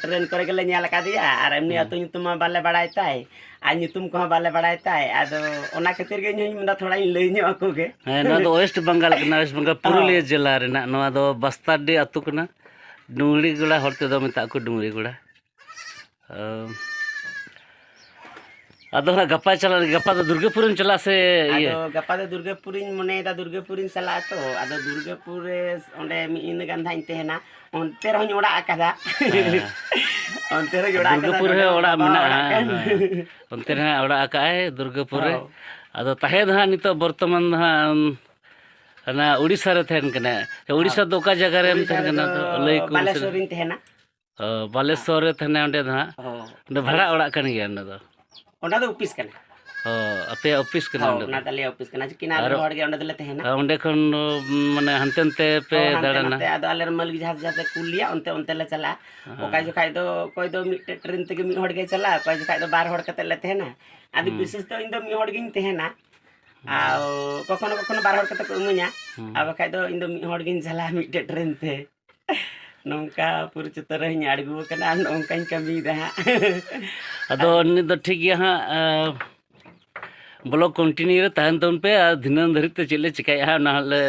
ᱴᱨᱮᱱ ᱠᱚᱨᱮ ᱜᱮᱞᱮ ᱧᱮᱞ ᱟᱠᱟᱫᱮᱭᱟ, ᱟᱨ ᱮᱢᱱᱤ ᱦᱮᱸ᱾ ᱟᱹᱛᱩ ᱧᱩᱛᱩᱢ ᱢᱟ ᱵᱟᱞᱮ ᱵᱟᱲᱟᱭ ᱛᱟᱭ, ᱟᱨ ᱧᱩᱛᱩᱢ ᱠᱚᱦᱚᱸ ᱵᱟᱞᱮ ᱵᱟᱲᱟᱭ ᱛᱟᱭ᱾" ᱟᱫᱚ ᱚᱱᱟ ᱠᱷᱟᱹᱛᱤᱨ ᱜᱮ ᱤᱧ ᱦᱚᱧ ᱢᱮᱱᱫᱟ, ᱛᱷᱚᱲᱟᱧ ᱞᱟᱹᱭ ᱧᱚᱜ ᱟᱠᱚ ᱜᱮ᱾ ᱦᱮᱸ, ᱱᱚᱣᱟ ᱫᱚ ᱳᱭᱮᱥᱴ ᱵᱮᱝᱜᱟᱞ ᱠᱟᱱᱟ, ᱳᱭᱮᱥᱴ ᱵᱮᱝᱜᱟᱞ ᱯᱩᱨᱩᱞᱤᱭᱟᱹ ᱦᱚᱸ᱾ ᱡᱮᱞᱟ ᱨᱮᱱᱟᱜ᱾ ᱱᱚᱣᱟ ᱫᱚ ᱵᱟᱥᱛᱟᱨᱰᱤ ᱟᱹᱛᱩ ᱠᱟᱱᱟ, ᱰᱩᱝᱨᱤ ᱜᱚᱲᱟ ᱦᱚᱲ ᱛᱮᱫᱚ ᱢᱮᱛᱟᱜ ᱠᱚ ᱰᱩᱝᱨᱤ ᱜᱚᱲᱟ᱾ ᱟᱢ, ᱟᱫᱚ ᱦᱟᱸᱜ ᱜᱟᱯᱟ ᱪᱟᱞᱟᱜ, ᱜᱟᱯᱟ ᱫᱚ ᱫᱩᱨᱜᱟᱹᱯᱩᱨᱮᱢ ᱪᱟᱞᱟᱜᱼᱟ ᱥᱮ ᱤᱭᱟᱹ? ᱟᱫᱚ ᱜᱟᱯᱟ ᱫᱚ ᱫᱩᱨᱜᱟᱹᱯᱩᱨᱤᱧ ᱢᱚᱱᱮᱭᱮᱫᱟ, ᱫᱩᱨᱜᱟᱹᱯᱩᱨᱤᱧ ᱪᱟᱞᱟᱜᱼᱟ ᱛᱚ᱾ ᱟᱫᱚ ᱫᱩᱨᱜᱟᱹᱯᱩᱨ ᱨᱮ ᱚᱸᱰᱮ ᱢᱤᱫ ᱧᱤᱫᱟᱹ ᱜᱟᱱ ᱫᱚ ᱦᱟᱸᱜ ᱤᱧ ᱛᱟᱦᱮᱱᱟ᱾ ᱚᱱᱛᱮ ᱨᱮᱦᱚᱸᱧ ᱚᱲᱟᱜ ᱟᱠᱟᱫᱟ᱾ ᱦᱮᱸ᱾ ᱚᱱᱛᱮ ᱨᱮᱦᱚᱸᱧ ᱚᱲᱟᱜ ᱟᱠᱟᱫᱟ, ᱫᱩᱨᱜᱟᱹᱯᱩᱨ ᱱᱚᱰᱮ ᱨᱮᱦᱚᱸ ᱦᱚᱸ ᱚᱲᱟᱜ ᱵᱟᱵᱟ ᱢᱮᱱᱟᱜᱼᱟ, ᱚᱲᱟᱜ ᱠᱟᱱ᱾ ᱦᱮᱸ᱾ ᱚᱱᱛᱮ ᱨᱮᱦᱚᱸ ᱚᱲᱟᱜ ᱟᱠᱟᱫᱼᱟᱭ ᱫᱩᱨᱜᱟᱹᱯᱩᱨ ᱨᱮ᱾ ᱦᱚᱸ᱾ ᱟᱫᱚ ᱛᱟᱦᱮᱸ ᱫᱚ ᱦᱟᱸᱜ ᱱᱤᱛᱚᱜ ᱵᱚᱨᱛᱚᱢᱟᱱ ᱫᱚ ᱦᱟᱸᱜ, ᱚᱱᱟ ᱩᱲᱤᱥᱥᱟ ᱨᱮ ᱛᱟᱦᱮᱱ ᱠᱟᱱᱟ᱾ ᱩᱲᱤᱥᱥᱟ ᱫᱚ ᱚᱠᱟ ᱡᱟᱭᱜᱟ ᱨᱮᱢ ᱩᱲᱤᱥᱥᱟ ᱛᱟᱦᱮᱱ ᱠᱟᱱᱟ? ᱨᱮᱫᱚ ᱛᱚ ᱞᱟᱹᱭ ᱠᱚ ᱢᱟᱥᱮ᱾ ᱵᱟᱞᱮᱥᱚᱨ ᱨᱤᱧ ᱛᱟᱦᱮᱱᱟ᱾ ᱚ, ᱵᱟᱞᱮᱥᱚᱨ ᱨᱮ ᱛᱟᱦᱮᱱᱟ ᱚᱸᱰᱮ ᱫᱚ ᱦᱟᱸᱜ᱾ ᱦᱚᱸ᱾ ᱚᱸᱰᱮ ᱵᱷᱟᱲᱟ ᱚᱲᱟᱜ ᱠᱟᱱ ᱜᱮᱭᱟ ᱚᱸᱰᱮ ᱫᱚ? ᱚᱱᱟ ᱫᱚ ᱚᱯᱷᱤᱥ ᱠᱟᱱᱟ᱾ ᱚ, ᱟᱯᱮᱭᱟᱜ ᱚᱯᱷᱤᱥ ᱠᱟᱱᱟ ᱦᱚᱸ, ᱚᱸᱰᱮ ᱚᱱᱟ ᱫᱚ? ᱛᱟᱞᱮᱭᱟ ᱚᱯᱷᱤᱥ ᱠᱟᱱᱟ, ᱪᱤᱠᱤᱱᱟ ᱟᱨ ᱦᱚᱲ ᱜᱮ ᱚᱸᱰᱮ ᱫᱚᱞᱮ ᱛᱟᱦᱮᱱᱟ᱾ ᱟᱨ ᱚᱸᱰᱮ ᱠᱷᱚᱱ ᱫᱚ, ᱢᱟᱱᱮ, ᱦᱟᱱᱛᱮ ᱱᱟᱛᱮ ᱯᱮ ᱦᱚᱸ, ᱦᱟᱱᱛᱮ ᱫᱟᱬᱟᱱᱟ? ᱱᱟᱛᱮ, ᱟᱫᱚ ᱟᱞᱮ ᱨᱮᱱ ᱢᱟᱹᱞᱤᱠ ᱡᱟᱦᱟᱸ ᱡᱟᱦᱟᱸ ᱛᱮ ᱠᱩᱞ ᱞᱮᱭᱟ, ᱚᱱᱛᱮ ᱚᱱᱛᱮ ᱞᱮ ᱪᱟᱞᱟᱜᱼᱟ᱾ ᱦᱮᱸ᱾ ᱚᱠᱟ ᱡᱚᱠᱷᱟᱡ ᱫᱚ ᱚᱠᱚᱭ ᱫᱚ ᱢᱤᱫᱴᱮᱡ ᱴᱨᱮᱱ ᱛᱮᱜᱮ ᱢᱤᱫ ᱦᱚᱲ ᱜᱮᱭ ᱪᱟᱞᱟᱜᱼᱟ, ᱚᱠᱚᱭ ᱡᱚᱠᱷᱟᱡ ᱫᱚ ᱵᱟᱨ ᱦᱚᱲ ᱠᱟᱛᱮ ᱞᱮ ᱛᱟᱦᱮᱱᱟ᱾ ᱟᱫᱚ ᱦᱩᱸ᱾ ᱵᱤᱥᱮᱥ ᱫᱚ ᱤᱧ ᱫᱚ ᱢᱤᱫ ᱦᱚᱲ ᱜᱤᱧ ᱛᱟᱦᱮᱱᱟ᱾ ᱦᱩᱸ᱾ ᱟᱨ ᱠᱚᱠᱷᱚᱱᱚ ᱠᱚᱠᱷᱚᱱᱚ ᱵᱟᱨ ᱦᱚᱲ ᱠᱟᱛᱮ ᱠᱚ ᱤᱢᱟᱹᱧᱟ᱾ ᱦᱩᱸ᱾ ᱟᱨ ᱵᱟᱠᱷᱟᱡ ᱫᱚ ᱤᱧ ᱫᱚ ᱢᱤᱫ ᱦᱚᱲ ᱜᱤᱧ ᱪᱟᱞᱟᱜᱼᱟ ᱢᱤᱫᱴᱮᱡ ᱴᱨᱮᱱ ᱛᱮ᱾ ᱱᱚᱝᱠᱟ ᱯᱚᱨᱤᱪᱤᱛᱚ ᱨᱮᱧ ᱟᱬᱜᱚ ᱟᱠᱟᱱᱟ ᱟᱨ ᱱᱚᱝᱠᱟᱧ ᱠᱟᱹᱢᱤᱭᱮᱫᱟ ᱦᱟᱸᱜ᱾ ᱟᱫᱚ ᱟᱨ ᱱᱤᱛ ᱫᱚ ᱴᱷᱤᱠ ᱜᱮᱭᱟ ᱦᱟᱸᱜ, ᱟᱸ, ᱵᱞᱚᱜ ᱠᱚᱱᱴᱤᱱᱤᱭᱩ ᱨᱮ ᱛᱟᱦᱮᱱ ᱛᱟᱵᱚᱱ ᱯᱮ, ᱟᱨ ᱫᱷᱤᱱᱟᱹᱝ ᱫᱷᱟᱹᱨᱤᱡ ᱛᱮ ᱪᱮᱫ ᱞᱮ ᱪᱤᱠᱟᱹᱭᱮᱫᱼᱟ ᱦᱟᱸᱜ, ᱚᱱᱟ ᱦᱟᱸᱜ ᱞᱮ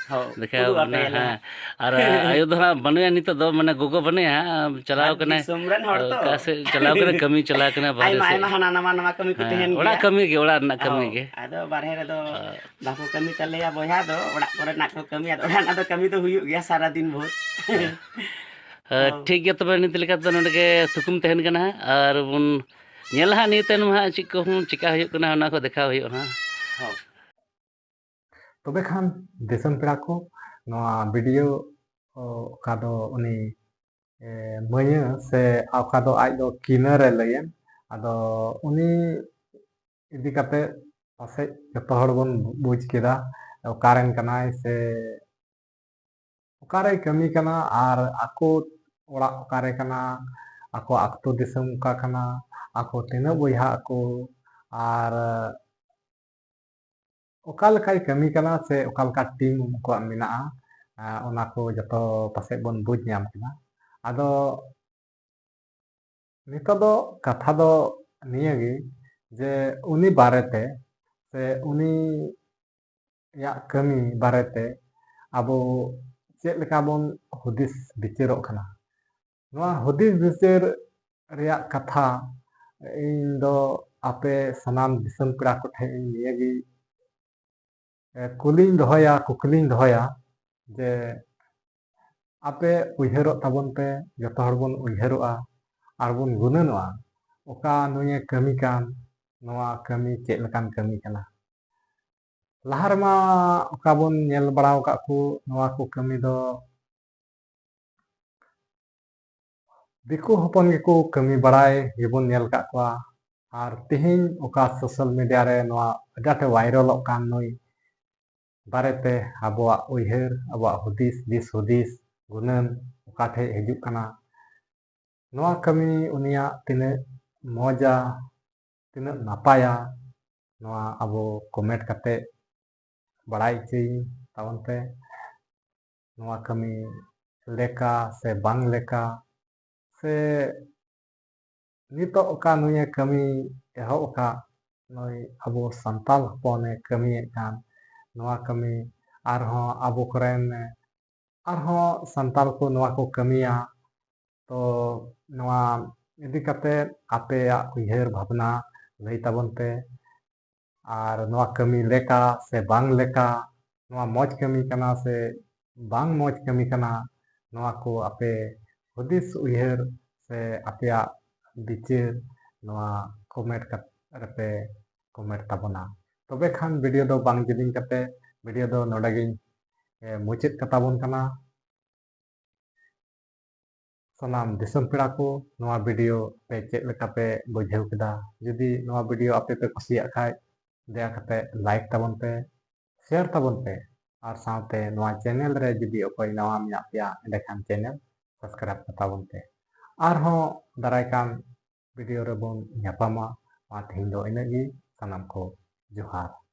ᱦᱚᱸ, ᱫᱮᱠᱷᱟᱣ ᱩᱫᱩᱜ ᱟᱵᱚᱱᱟ ᱟᱯᱮᱭᱟᱞᱮ ᱦᱟᱸᱜ᱾ ᱦᱟᱸᱜ᱾ ᱟᱨ ᱟᱭᱳ ᱫᱚ ᱦᱟᱸᱜ ᱵᱟᱹᱱᱩᱭᱟ ᱱᱤᱛᱚᱜ ᱫᱚ, ᱢᱟᱱᱮ ᱜᱚᱜᱚ ᱵᱟᱹᱱᱩᱭᱟ ᱦᱟᱸᱜ, ᱪᱟᱞᱟᱣ ᱟᱨ ᱠᱟᱱᱟᱭ, ᱫᱤᱥᱚᱢ ᱨᱮᱱ ᱦᱚᱲ ᱛᱚ᱾ ᱚᱠᱟ ᱥᱮᱫ ᱪᱟᱞᱟᱣ ᱠᱟᱱᱟᱭ, ᱠᱟᱹᱢᱤ ᱪᱟᱞᱟᱣ ᱠᱟᱱᱟᱭ ᱵᱟᱦᱨᱮ ᱟᱭᱢᱟ, ᱥᱮᱫ᱾ ᱟᱭᱢᱟ ᱦᱟᱱᱟ ᱱᱟᱣᱟ, ᱱᱟᱣᱟ ᱠᱟᱹᱢᱤ ᱠᱚ ᱦᱮᱸ, ᱛᱟᱦᱮᱱ ᱚᱲᱟᱜ ᱜᱮᱭᱟ᱾ ᱠᱟᱹᱢᱤ ᱜᱮ, ᱚᱲᱟᱜ ᱨᱮᱱᱟᱜ ᱠᱟᱹᱢᱤ ᱦᱚᱸ, ᱜᱮ᱾ ᱟᱫᱚ ᱵᱟᱨᱦᱮ ᱨᱮᱫᱚ ᱟᱨ ᱵᱟᱠᱚ ᱠᱟᱹᱢᱤ ᱛᱟᱞᱮᱭᱟ ᱵᱚᱭᱦᱟ ᱫᱚ, ᱚᱲᱟᱜ ᱠᱚᱨᱮᱱᱟᱜ ᱠᱚ ᱠᱟᱹᱢᱤ, ᱟᱫᱚ ᱚᱲᱟᱜ ᱨᱮᱱᱟᱜ ᱫᱚ ᱠᱟᱹᱢᱤ ᱫᱚ ᱦᱩᱭᱩᱜ ᱜᱮᱭᱟ ᱥᱟᱨᱟ ᱫᱤᱱ ᱵᱷᱳᱨ᱾ ᱦᱮᱸ᱾ ᱦᱮᱸ, ᱦᱚᱸ᱾ ᱴᱷᱤᱠ ᱜᱮᱭᱟ, ᱛᱚᱵᱮ ᱱᱤᱛ ᱞᱮᱠᱟ ᱫᱚ ᱱᱚᱰᱮ ᱜᱮ ᱛᱷᱩᱠᱩᱢ ᱛᱟᱦᱮᱱ ᱠᱟᱱᱟ ᱦᱟᱸᱜ, ᱟᱨ ᱵᱚᱱ ᱧᱮᱞᱟ ᱦᱟᱸᱜ ᱱᱤᱭᱟᱹ ᱛᱟᱭᱱᱚᱢ ᱦᱟᱸᱜ ᱪᱮᱫ ᱠᱚᱦᱚᱸ ᱪᱮᱠᱟ ᱦᱩᱭᱩᱜ ᱠᱟᱱᱟ, ᱚᱱᱟ ᱠᱚ ᱫᱮᱠᱷᱟᱣ ᱦᱩᱭᱩᱜᱼᱟ ᱦᱟᱸᱜ᱾ ᱦᱚᱸ᱾ ᱛᱚᱵᱮ ᱠᱷᱟᱱ ᱫᱤᱥᱚᱢ ᱯᱮᱲᱟ ᱠᱚ, ᱱᱚᱣᱟ ᱵᱷᱤᱰᱤᱭᱳ, ᱚ, ᱚᱠᱟ ᱫᱚ ᱩᱱᱤ, ᱮ, ᱢᱟᱹᱭᱟᱹ ᱥᱮ ᱚᱠᱟ ᱫᱚ ᱟᱡ ᱫᱚ ᱠᱤᱱᱟᱹᱨᱮ ᱞᱟᱹᱭᱮᱱ, ᱟᱫᱚ ᱩᱱᱤ ᱤᱫᱤ ᱠᱟᱛᱮ ᱯᱟᱥᱮᱡ ᱡᱚᱛᱚ ᱦᱚᱲ ᱵᱚᱱ ᱵᱩᱡᱽ ᱠᱮᱫᱟ ᱚᱠᱟᱨᱮᱱ ᱠᱟᱱᱟᱭ ᱥᱮ ᱚᱠᱟᱨᱮᱭ ᱠᱟᱹᱢᱤ ᱠᱟᱱᱟ ᱟᱨ ᱟᱠᱚ ᱚᱲᱟᱜ ᱚᱠᱟᱨᱮ ᱠᱟᱱᱟ, ᱟᱠᱚ ᱟᱹᱛᱩ ᱫᱤᱥᱚᱢ ᱚᱠᱟ ᱠᱟᱱᱟ, ᱟᱠᱚ ᱛᱤᱱᱟᱹᱜ ᱵᱚᱭᱦᱟ ᱟᱠᱚ, ᱟᱨ ᱚᱠᱟ ᱞᱮᱠᱟᱭ ᱠᱟᱹᱢᱤ ᱠᱟᱱᱟ ᱥᱮ ᱚᱠᱟ ᱞᱮᱠᱟ ᱴᱤᱢ ᱩᱱᱠᱩᱣᱟᱜ ᱢᱮᱱᱟᱜᱼᱟ, ᱟᱸ, ᱚᱱᱟ ᱠᱚ ᱡᱚᱛᱚ ᱯᱟᱥᱮᱡ ᱵᱚᱱ ᱵᱩᱡᱽ ᱧᱟᱢ ᱠᱮᱫᱟ᱾ ᱟᱫᱚ ᱱᱤᱛᱚᱜ ᱫᱚ ᱠᱟᱛᱷᱟ ᱫᱚ ᱱᱤᱭᱟᱹ ᱜᱮ ᱡᱮ ᱩᱱᱤ ᱵᱟᱨᱮᱛᱮ ᱥᱮ ᱩᱱᱤᱭᱟᱜ ᱠᱟᱹᱢᱤ ᱵᱟᱨᱮᱛᱮ ᱟᱵᱚ ᱪᱮᱫ ᱞᱮᱠᱟ ᱵᱚᱱ ᱦᱩᱫᱤᱥ ᱵᱤᱪᱟᱹᱨᱚᱜ ᱠᱟᱱᱟ᱾ ᱱᱚᱣᱟ ᱦᱩᱫᱤᱥ ᱵᱤᱪᱟᱹᱨ ᱨᱮᱭᱟᱜ ᱠᱟᱛᱷᱟ ᱤᱧ ᱫᱚ ᱟᱯᱮ ᱥᱟᱱᱟᱢ ᱫᱤᱥᱚᱢ ᱯᱮᱲᱟ ᱠᱚᱴᱷᱮᱱ ᱤᱧ ᱱᱤᱭᱟᱹᱜᱮ, ᱮ, ᱠᱩᱞᱤᱧ ᱫᱚᱦᱚᱭᱟ, ᱠᱩᱠᱞᱤᱧ ᱫᱚᱦᱚᱭᱟ ᱡᱮ ᱟᱯᱮ ᱩᱭᱦᱟᱹᱨᱚᱜ ᱛᱟᱵᱚᱱ ᱯᱮ, ᱡᱚᱛᱚ ᱦᱚᱲ ᱵᱚᱱ ᱩᱭᱦᱟᱹᱨᱚᱜᱼᱟ ᱟᱨ ᱵᱚᱱ ᱜᱩᱱᱟᱹᱱᱚᱜᱼᱟ, ᱚᱠᱟ ᱱᱩᱭᱮ ᱠᱟᱹᱢᱤ ᱠᱟᱱ, ᱱᱚᱣᱟ ᱠᱟᱹᱢᱤ ᱪᱮᱫ ᱞᱮᱠᱟᱱ ᱠᱟᱹᱢᱤ ᱠᱟᱱᱟ᱾ ᱞᱟᱦᱟ ᱨᱮᱢᱟ ᱚᱠᱟ ᱵᱚᱱ ᱧᱮᱞ ᱵᱟᱲᱟ ᱟᱠᱟᱫ ᱠᱚ, ᱱᱚᱣᱟ ᱠᱚ ᱠᱟᱹᱢᱤ ᱫᱚ ᱫᱤᱠᱩ ᱦᱚᱯᱚᱱ ᱜᱮᱠᱚ ᱠᱟᱹᱢᱤ ᱵᱟᱲᱟᱭ ᱜᱮᱵᱚᱱ ᱧᱮᱞ ᱟᱠᱟᱫ ᱠᱚᱣᱟ᱾ ᱟᱨ ᱛᱮᱦᱮᱧ ᱚᱠᱟ social media ᱨᱮ ᱱᱚᱣᱟ ᱟᱹᱰᱤ ᱟᱸᱴᱮ viralᱚᱜ ᱠᱟᱱ ᱱᱩᱭ ᱵᱟᱨᱮᱛᱮ ᱟᱵᱚᱣᱟᱜ ᱩᱭᱦᱟᱹᱨ, ᱟᱵᱚᱣᱟᱜ ᱦᱩᱫᱤᱥ, ᱫᱤᱥ ᱦᱩᱫᱤᱥ, ᱜᱩᱱᱟᱹᱱ ᱚᱠᱟ ᱴᱷᱮᱡ ᱦᱤᱡᱩᱜ ᱠᱟᱱᱟ, ᱱᱚᱣᱟ ᱠᱟᱹᱢᱤ ᱩᱱᱤᱭᱟᱜ ᱛᱤᱱᱟᱹᱜ ᱢᱚᱡᱟ, ᱛᱤᱱᱟᱹᱜ ᱱᱟᱯᱟᱭᱟ, ᱱᱚᱣᱟ ᱟᱵᱚ comment ᱠᱟᱛᱮ ᱵᱟᱲᱟᱭ ᱦᱚᱪᱚᱭᱤᱧ ᱛᱟᱵᱚᱱ ᱯᱮ᱾ ᱱᱚᱣᱟ ᱠᱟᱹᱢᱤ ᱞᱮᱠᱟ ᱥᱮ ᱵᱟᱝ ᱞᱮᱠᱟ, ᱥᱮ ᱱᱤᱛᱚᱜ ᱚᱠᱟ ᱱᱩᱭᱮ ᱠᱟᱹᱢᱤ ᱮᱦᱚᱵ ᱟᱠᱟᱫ, ᱱᱩᱭ ᱟᱵᱚ ᱥᱟᱱᱛᱟᱲ ᱦᱚᱯᱚᱱᱮ ᱠᱟᱹᱢᱤᱭᱮᱫ ᱠᱟᱱ ᱱᱚᱣᱟ ᱠᱟᱹᱢᱤ ᱟᱨᱦᱚᱸ ᱟᱵᱚ ᱠᱚᱨᱮᱱ ᱟᱨᱦᱚᱸ ᱥᱟᱱᱛᱟᱲ ᱠᱚ ᱱᱚᱣᱟ ᱠᱚ ᱠᱟᱹᱢᱤᱭᱟ᱾ ᱛᱚ ᱱᱚᱣᱟ ᱤᱫᱤ ᱠᱟᱛᱮ ᱟᱯᱮᱭᱟᱜ ᱩᱭᱦᱟᱹᱨ ᱵᱷᱟᱵᱽᱱᱟ ᱞᱟᱹᱭ ᱛᱟᱵᱚᱱ ᱯᱮ᱾ ᱟᱨ ᱱᱚᱣᱟ ᱠᱟᱹᱢᱤ ᱞᱮᱠᱟ ᱥᱮ ᱵᱟᱝ ᱞᱮᱠᱟ, ᱱᱚᱣᱟ ᱢᱚᱡᱽ ᱠᱟᱹᱢᱤ ᱠᱟᱱᱟ ᱥᱮ ᱵᱟᱝ ᱢᱚᱡᱽ ᱠᱟᱹᱢᱤ ᱠᱟᱱᱟ, ᱱᱚᱣᱟ ᱠᱚ ᱟᱯᱮ ᱦᱩᱫᱤᱥ ᱩᱭᱦᱟᱹᱨ ᱥᱮ ᱟᱯᱮᱭᱟᱜ ᱵᱤᱪᱟᱹᱨ ᱱᱚᱣᱟ comment ᱠᱟᱛ-, ᱨᱮᱯᱮ comment ᱛᱟᱵᱚᱱᱟ᱾ ᱛᱚᱵᱮ ᱠᱷᱟᱱ video ᱫᱚ ᱵᱟᱝ ᱡᱤᱞᱤᱧ ᱠᱟᱛᱮ video ᱫᱚ ᱱᱚᱰᱮ ᱜᱤᱧ, ᱮ, ᱢᱩᱪᱟᱹᱫ ᱠᱟᱛᱟ ᱵᱚᱱ ᱠᱟᱱᱟ᱾ ᱥᱟᱱᱟᱢ ᱫᱤᱥᱚᱢ ᱯᱮᱲᱟ ᱠᱚ, ᱱᱚᱣᱟ video ᱯᱮ ᱪᱮᱫ ᱞᱮᱠᱟ ᱯᱮ ᱵᱩᱡᱷᱟᱹᱣ ᱠᱮᱫᱟ? ᱡᱩᱫᱤ ᱱᱚᱣᱟ video ᱟᱯᱮ ᱯᱮ ᱠᱩᱥᱤᱭᱟᱜ ᱠᱷᱟᱡ, ᱫᱟᱭᱟ ᱠᱟᱛᱮ like ᱛᱟᱵᱚᱱ ᱯᱮ, share ᱛᱟᱵᱚᱱ ᱯᱮ, ᱟᱨ ᱥᱟᱶᱛᱮ ᱱᱚᱣᱟ channel ᱨᱮ ᱡᱩᱫᱤ ᱚᱠᱚᱭ ᱱᱟᱣᱟ ᱢᱮᱱᱟᱜ ᱯᱮᱭᱟ, ᱮᱸᱰᱮᱠᱷᱟᱱ channel subscribe ᱠᱟᱛᱟ ᱵᱚᱱ ᱯᱮ᱾ ᱟᱨᱦᱚᱸ ᱫᱟᱨᱟᱭ ᱠᱟᱱ video ᱨᱮᱵᱚᱱ ᱧᱟᱯᱟᱢᱟ᱾ ᱢᱟ ᱛᱮᱦᱮᱧ ᱫᱚ ᱤᱱᱟᱹᱜ ᱜᱮ᱾ ᱥᱟᱱᱟᱢ ᱠᱚ ᱡᱚᱦᱟᱨ᱾